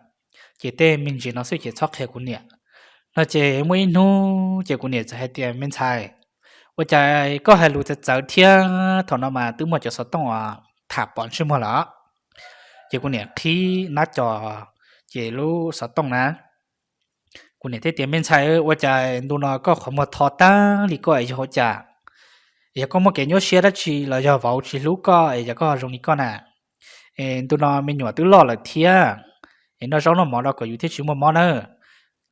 ces tej me ntsis no xwb ces txhob qhia kuv niam no. Ces muaj ib hnub ces kuv niam txawm hais tias, Me ntxhais, ua cas koj hais lus txawv txawv thiab, thaum no mas twb muaj cov xov tooj tham pom ntsej muag lawm. Ces kuv niam qhib nab co ces lub xov tooj na, kuv niam thiaj tias, Me ntxhais, ua cas ntu no koj qhov muag tho tag li koj es yog ua cas? Yog koj muaj kev nyuaj siab dab tsi los yog vauv tsis hlub koj es yog koj zoo li koj na? Es ntu no me nyuam twb loj lawm thiab, es noj zaub noj mov rau kom yus thiaj tsis muaj mob nawb.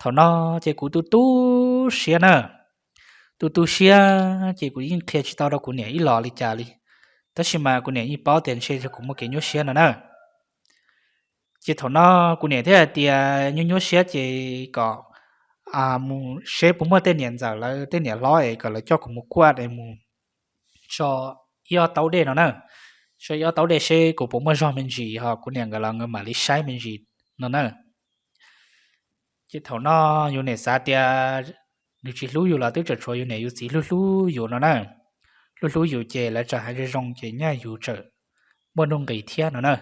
Thaum no ces kuv tu tu siab na, tu tu siab ces kuv yeej qhia tsis tau rau kuv niam ib los li cas li, tab sis mas kuv niam yeej paub tias ntshe yog kuv muaj kev nyuaj siab no na. Ces thaum no kuv niam thiaj hais tias nyuaj nyuaj siab ces kom mus seb puas muaj tej niam ntxawm lawv tej niam hlob es kom lawv coj kuv mus kuaj es mus tso ib ob taub dej no na, tso ib ob taub dej seb kuv puas muaj zog me ntsis ho kuv niam nkawd los nkawd mam li saib me ntsis no na. Ces thaum no yus niam xav tias nws tsis hlub yus los twb tseem tshuav yus niam yus txiv hlub hlub yus no na, hlub hlub yus ces lawv txawm hais zoo zoo ces nyaj yus txawm muaj nuj nqis thiab no na.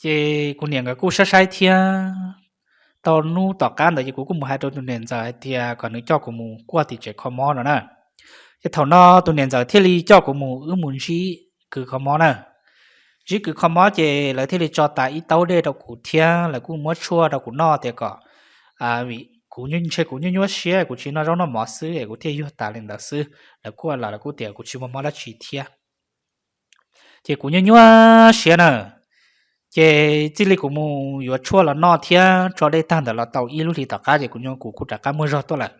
Ces kuv niam nkawd kuj saib saib thiab. Tau hnub tom qab ntawd ces kuv kuj mus hais rau tus niam ntxawm hais tias kom nws coj kuv mus kuaj tim tsev kho mob no na. Ces thaum no tus niam ntxawm thiaj li coj kuv mus wb mus ntsib kws kho mob na. Ntsib kws kho mob ces lawv thiaj li tso tas ib taub dej rau kuv thiab lawv kuj muab tshuaj rau kuv noj tias kom, vim kuv ntshe kuv nyuaj nyuaj siab kuv tsis noj zaub noj mov xwb es kuv thiaj yuag tas li ntawd xwb, lawv kuj los lawv kuj tias kuv tsis muaj mob dab tsi thiab. Ces kuv nyuaj nyuaj siab na, ces txij li kuv mus yuav tshuaj los noj thiab tso dej tag ntawd los tau ib lub hlis tom qab ces kuv kuj rov qab muaj zog tuaj lawm.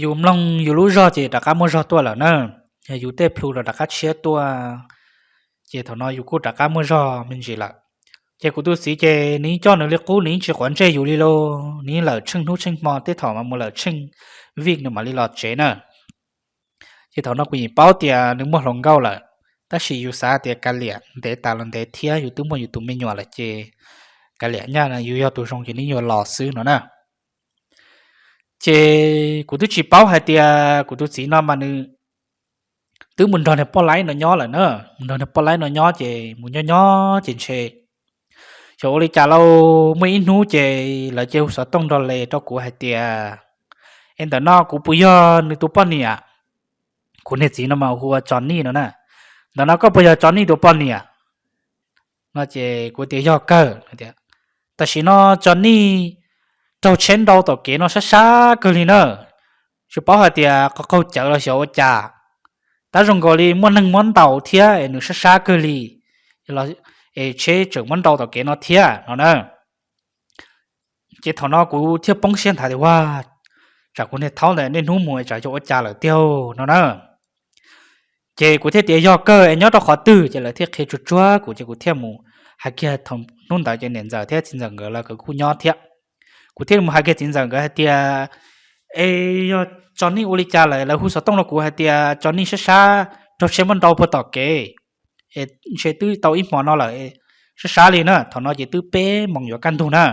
Yus mloog yus lub zog ces rov qab muaj zog tuaj lawm na, yus tej plhu los rov qab tshiab tuaj, ces thaum no yus kuj rov qab muaj zog me ntsis lawm. Ces kuv tus txiv ces nws coj nws li qub nws yeej tsis quav ntsej yus li lauj, nws lawm tsheej hnub tsheej hmo tej thaum mas mus lawm tsheej vij nws mam li los tsev na. Ces thaum no kuv yeej paub tias nws muaj hluas nkauj lawm, tab sis yus xav tias kav liam ntev tas los ntev thiab yus twb muaj yus tus me nyuam lawm ces kav liam nyaj yus yog tus zoo ces nws yuav los xwb no na. Ces kuv twb tsis paub hais tias kuv tus txiv no mas nws twb mus nrog niag poj laib no nyob lawm na, mus nrog niag poj laib no nyob ces mus nyob nyob ces ntshe xyov ua li cas lauj, muaj ib hnub ces lawv cia hu xov tooj nrog les rau kuv hais tias, Es ntawm no kuv puas yog nws tus poj niam? Kuv niag txiv no mas hu ua Tso Nij no na. Ntawm no koj puas yog Tso Nij tus poj niam? No ces kuv tias yog kawg. Tam sim no Tso Nij raug tsheb nrau tom kev no sab sab kawg li na, tsis paub hais tias qaug cawv los xyov ua cas, tab zoo nkaus li muaj neeg muab ntaus thiab es nws sab sab kawg li, es tsheb tseem muab nrau tom kev no thiab no na. Ces thaum no kuv thiaj poob siab nthav tias, Ua, tsam kuv niag thaub ntawd niaj hnub mus tsam yog ua cas lawm tiag no na. Ces kuv thiaj tias yog kawg es nyob rau qhov twg, ces lawv thiaj qhia tsuag tsuag kuv ces kuv thiaj mus hais kiag, thaum hnub ntawd ces niam ntxawm thiab txiv ntxawm nkawd los nkawd kuj nyob thiab. Kuv thiaj mus hais kiag txiv ntxawm nkawd hais tias, Es yog Tso Nij ua li cas lawm? Lawv hu xov tooj rau kuv hais tias Tso Nij sab sab raug tsheb muab nrau puag tom kev, es ntshe twb tau ib hmo no lawm, sab sab li na. Thaum no ces twb peb moos yuav kaj ntug na.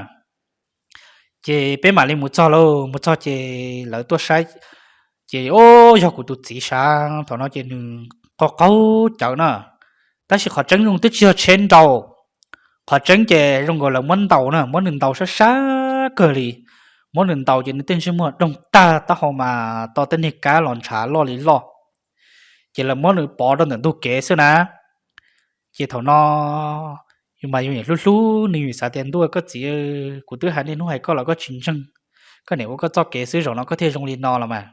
Ces peb mam li mus txog lauj, mus txog ces lawv tuaj saib, ces o, yog kuv tus txiv sav. Thaum no ces nws qaug qaug cawv na, tab sis qhov tseeb zoo twb tsis yog tsheb nrau, qhov tseeb ces zoo nkaus lawv muab ntaus na, muab nws ntaus sab sab kawg li. Muab nws ntaus ces nws tej ntsej muag doog tag, taub hau mas to tej niag kab los ntshav loj li loj, ces lawv muab nws pov rau ntawm ntug kev xwb na. Ces thaum no yus mas yus niam hlub hlub nws, yus xav tias, Ntuj, koj txiv, kuv twb hais niaj hnub hais koj los koj tsis ntseeg, koj niam ua koj txoj kev xwb, zaum no koj thiaj zoo li no los mas.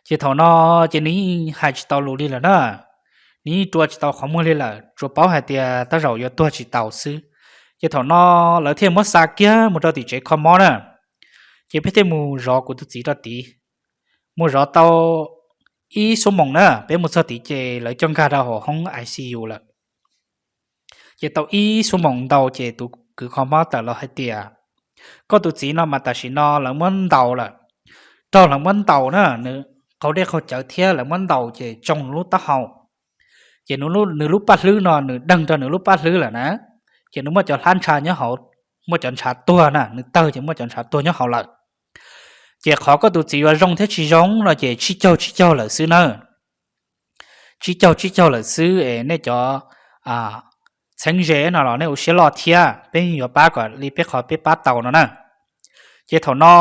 Ces thaum no ces nws yeej hais tsis tau lus li lawm na, nws yeej rua tsis tau qhov muag li lawm, tsuas paub hais tias tej zaum yuav tuag tsis taus xwb. Ces thaum no lawv thiaj muab xa kiag mus rau tim tsev kho mob na, ces peb thiaj mus zov kuv tus txiv rau tid. Mus zov tau ib xuab moos na, peb mus txog tid ces lawv coj nkag rau hauv hoob I C U lawm. Ces tau ib xuab moos ntau ces tus kws kho mob tawm los hais tias, Koj tus txiv no mas tam sim no lawv muab ntaus lawm, raug lawv muab ntaus na, nws qaug dej qaug cawv thiab lawv muab ntaus ces tsoo nws lub taub hau. Ces nws lub paj hlwb no nws deeg rau nws lub paj hlwb lawm na, ces nws muaj cov hlab ntsha nyob hauv, muaj cov ntshav tuag na, nws tawg ces muaj cov ntshav tuag nyob hauv lawm. Ces qhov koj tus txiv yuav zoo thiab tsis zoo no ces tsib caug tsib caug lawm xwb na. Tsib caug tsib caug lawm xwb es nej cov txheeb ze no los nej ua siab loj thiab, peb yuav pab kom li peb qhov peb pab tau no na. Ces thaum no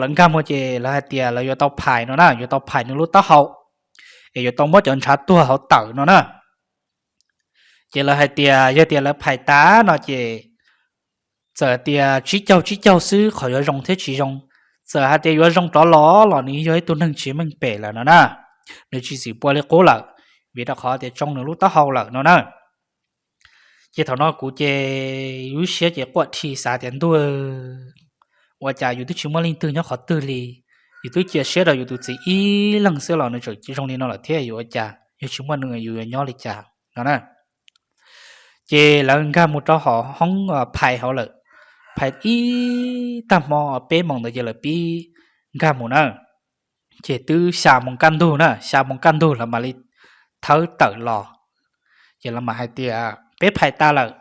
lawv nkag mus ces lawv hais tias lawv yuav tau phais no na, yuav tau phais nws lub taub hau, es yuav tau muab cov ntshav tuag hauv tawm no na. Ces lawv hais tias yog tias lawv phais tas no ces txawm hais tias tsib caug tsib caug xwb qhov yuav zoo thiab tsis zoo, txawm hais tias yuav zoo rov los los nws yog ib tug neeg tsis meej pem lawm no na, nws tsis txwm pua li qub lawm, vim rau qhov tias tsoo nws lub taub hau lawm no na. Ces thaum no kuv ces lub siab ces quaj dhi xav tias ntuj, ua cas yus twb tsis muaj leej twg nyob qhov twg li, yus twb cia siab rau yus tus txiv ib leeg xwb los nws tseem zoo li no lawm thiab, yuav ua cas, yog tsis muaj nws yus yuav nyob li cas no na. Ces lawv nkag mus rau hauv hoob phais hauv lawm, phais ib tag hmo peb moos ntawd ces lawv pib nkag mus na. Ces twb xya moos kaj ntug na, xya moos kaj ntug lawv mam li thawb tawm los. Ces lawv mam hais tias peb phais tas lawm.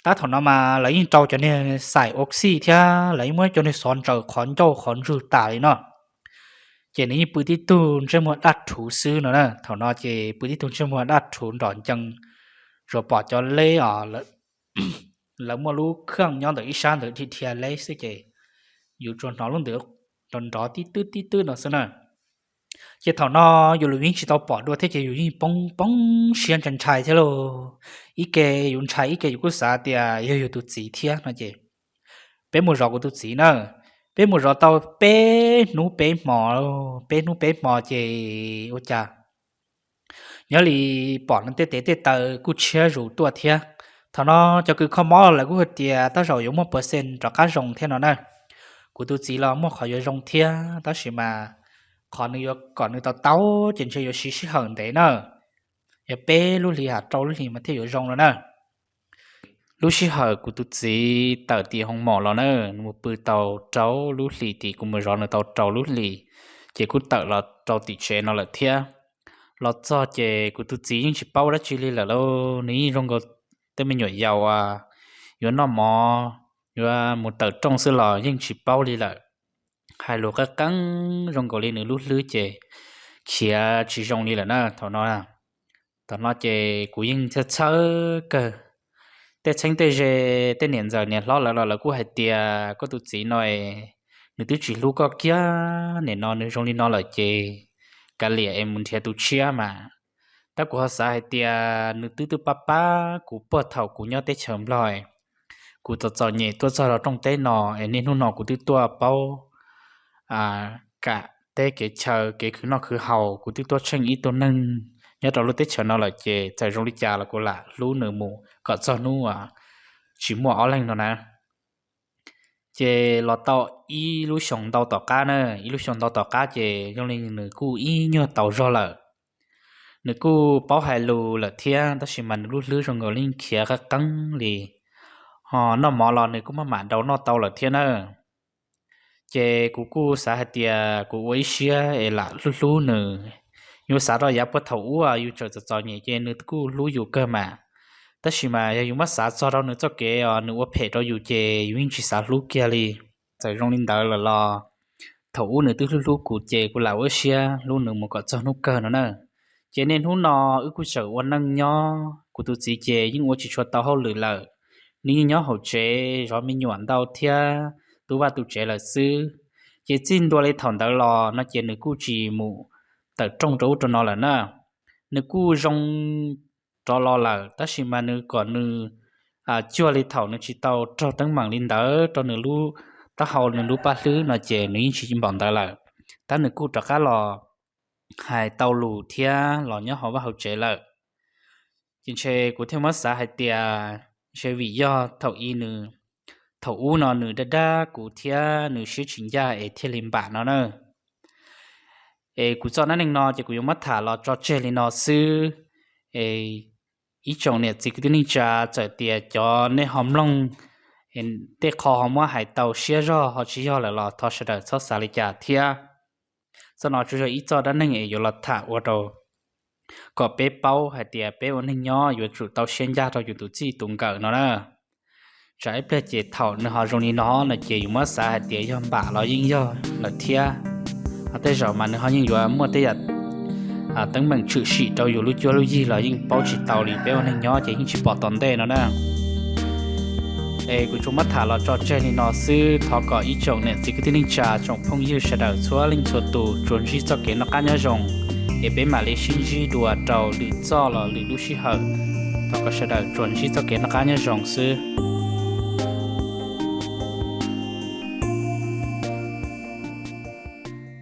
Tab thaum no mas lawv yeej rau cov niag xais oxy thiab lawv yeej muab cov niag xov ntsaws qhov ncauj qhov ntswg tas li no. Ces nws yeej pw tib tug ntsej muag daj rhuv xwb no na. Thaum no ces pw tib tug ntsej muag daj rhuv nrom ncees, tsuas pom cov leb os, lawv muaj lub khaj nyob ntawm ib sab ntawd dhia dhia leb xwb ces yus tsuas hnov lub ntawd nrov nrov tib twb tib twb no xwb na. Ces thaum no yus los yeej tsis tau pom dua thiab ces yus yeej poob poob siab ntshai ntshai thiab lauj. Ib ke yus ntshai ib ke yus kuj xav tias yog yus tus txiv thiab no ces peb mus zov kuv tus txiv na. Peb mus zov tau peb hnub peb hmo, peb hnub peb hmo ces ua cas nyob li pom nws tej tes tej taw kuj tshiab zus tuaj thiab. Thaum no cov kws kho mob lawv kuj hais tias tab zaum yuav muaj percent rov qab zoo thiab no na. Kuv tus txiv los muaj qhov yuav zoo thiab tab sis mas qhov nws yuav kom nws tau tau ces ntshe yuav siv sij hawm ntev na, yog peb lub hlis ham rau lub hlis mas thiaj yuav zoo no na. Lub sij hawm kuv tus txiv tawm tim hoo mom los na, nws mus pw tau rau lub hlis tim kuv mus zov nws tau rau lub hlis, ces kuj tawm los rau tim tsev no lawm thiab. Los txog ces kuv tus txiv yeej tsis paub dab tsi li lawm lauj, nws yeej zoo nkaus tej me nyuam yaus uas yuav noj mov, yuav mus tawm rooj xwb los yeej tsis paub li lawm. Hais lus qeeb qeeb zoo nkaus li nws lub hlwb ces khiav tsis zoo li lawm na thaum no. Thaum no ces kuv yeej txhawj txhawj kawg. Tej txheeb tej ze, tej niam ntxawm niam hlob lawv los lawv kuj hais tias koj tus txiv no nws twb tsis hlub koj kiag, nim no nws zoo li no lawm ces kav liam es mus nrhiav tus tshiab mas. Tab kuv ho xav hais tias nws twb twb pab pab kuv puag thaum kuv nyob teb chaws Nplog, kuv txom txom nyem tuaj txog rau rooj teb no es niaj hnub no kuv twb tuaj paub kam teb kev chaw kev khwv noj khwv haus, kuv twb tuaj tsheej ib tug neeg nyob rau lub teb chaws no lawm ces txawm zoo li cas los kuv lam hlub nws mus kom txog hnub tsis muaj ob leeg no na. Ces los tau ib lub xyoos ntau tom qab na, ib lub xyoos ntau tom qab ces zoo li nws kuj ib nyuag tau zog lawm. Nws kuj paub hais lus lawm thiab tab sis mas nws lub hlwb zoo nkaus li khiav qeeb qeeb li, ho noj mov los nws kuj maj mam rau noj tau lawm thiab na. Ces kuv kuj xav hais tias kuv ua ib siab es lam hlub hlub nws. Yus xav rau yav puag thaum ub yus tseem txom txom nyem ces nws kuj hlub yus kawg mas, tab sis mas yog yus muab xav txog rau nws txoj kev uas nws ua phem rau yus ces yus yeej tsis xav hlub kiag li. Txawm zoo li ntawd lawm los thaum ub nws twb hlub hlub kuv ces kuv lam ua ib siab hlub nws mus kom txog hnub kawg no na. Ces niaj hnub no wb kuj tseem ua neej nyob, kuv tus txiv ces yeej ua tsis tshua tau hauj lwm lawm, nws yeej nyob hauv tsev zov me nyuam ntau thiab tu vaj tu tsev lawm xwb. Ces txij ntua li thaum ntawd los no ces nws kuj tsis mus tawm rooj rau ub rau no lawm na. Nws kuj zoo rov los lawm tab sis mas nws kom nws cuag li thaum nws tsis tau raug teeb meem li ntawd rau nws lub taub hau nws lub paj hlwb no ces nws yeej tsis npaum ntawd lawm. Tab nws kuj rov qab los hais tau lus thiab los nyob hauv vaj hauv tsev lawm. Ces ntshe kuv thiaj muab xav hais tias ntshe vim yog thaum i nws, thaum ub no nws dag dag kuv thiab nws siab tsis ncaj es thiaj li npam no na. Es kuv txoj dab neeg no ces kuv yuav muab tham los tso tseg li no xwb. Es ib tsoom niam txiv kwv tij neej tsa, txawm tias cov nej ho mloog tej qho ho muab hais tau siab zog ho tsis yog lawm los thov sawv daws txhob xav li cas thiab. Txoj no tsuas yog ib txoj dab neeg es yuav los tham ua rau kom peb paub hais tias peb ua neej nyob yuav tsum tau siab ncaj rau yus tus txij tus nkawm no na. Tsam ib pliag ces thaum nws ho zoo li no no ces yus muab xav hais tias yog npam los yeej yog lawm thiab. Ho tej zaum mas nws ho yeej yuav muaj tej yam teeb meem tshwm sim rau yus lub cuab lub yig los yeej paub tsis tau li, peb ua neeg nyob ces yeej tsis pom tom ntej no na. Es kuv tsuas muab tham los tso tseg li no xwb, thov kom ib tsoom niam txiv kwv tij neej tsa tsoom phooj ywg sawv daws txhua leej txhua tus tsuas ntsib txoj kev noj qab nyob zoo, es peb mam li sib ntsib dua rau lwm txoj los lwm lub sij hawm. Thov kom sawv daws tsuas ntsib txoj kev noj qab nyob zoo xwb.